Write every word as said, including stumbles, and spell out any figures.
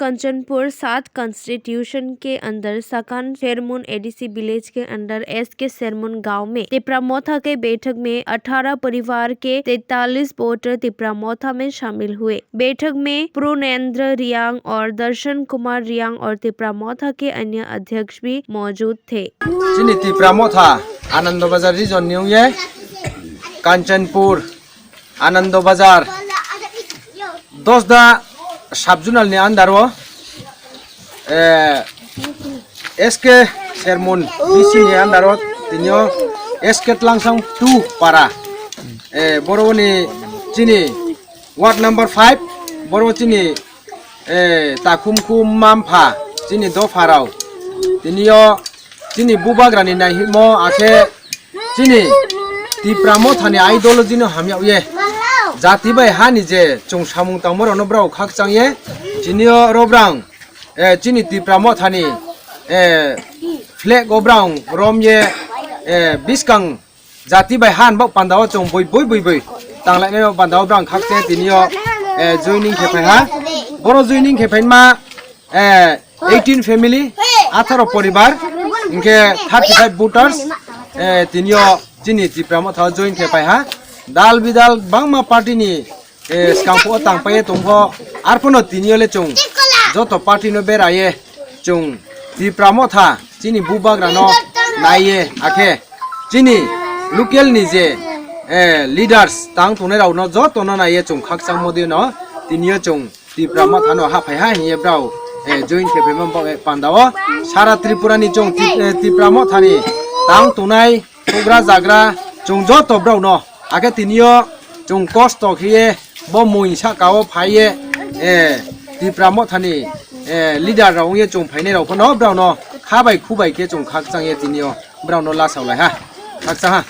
कंचनपुर सात कॉन्स्टिट्यूशन के अंदर सकान शेरमुन एडीसी विलेज के अंदर एसके शेरमुन गांव में तिपरा मोथा के बैठक में अठारह परिवार के तैंतालीस वोटर तिपरा मोथा में शामिल हुए। बैठक में पूर्णेंद्र रियांग और दर्शन कुमार रियांग और तिपरा मोथा के अन्य अध्यक्ष भी मौजूद थे। Chini Tipra Motha Anando Bazar region ni wngye Kanchanpur, Anando Bazar, Dosda sub-zonal ni under o, eh, S K Sermon D C ni under o, tinio S K Tlangsang two para, eh, boroni chini ward number five, boro chini, eh, takhum khum mampha chini dopharao, tinio chini bubagrani naihimo akhe chini Tipra Mothani ideology no hamya ye. Jati bai hani je chwng samung tangma rokno brao khakchang ye. Tinio robrang, eh, chini Tipra Mothani, eh, flag o brao rom ye, eh, biskang jati bai han bak pandao chwng bui bui bui bui tanglainai pandao brao khakchang tinio, eh, joining khe phai ha. Boro joining khe phaima, eh, eighteen family, atharo poribar, hingkhe thirty five voters, eh, tinio chini Tipra Motha join khe pai ha. Dal bidal bangma party ni, eh, skangphuo tangpai tongkho, arphuno tinio le chwng joto party no beraye chwng Tipra Motha chini bubagra no naiye akhe chini local ni je, eh, leaders tang tongnai rok no joto no naiye chwng khakchang modi no tinio chwng Tipra Mothano haphai ha hiye brao, eh, join khe phaima bok, eh, pandao. Sara Tripura ni chwng Tip-, eh, Tipra Mothani tang tongnai hugra jagra chwng joto brao no. Akhe tinio chwng kosto khiye bo mui sakao phaiye, eh, Tipra Mothani, eh, leader rao wngye chwng phainai rao phano brao no khabai khubai khe chwng khakchang ye tinio brao no lasao lai ha. Khakchang ha.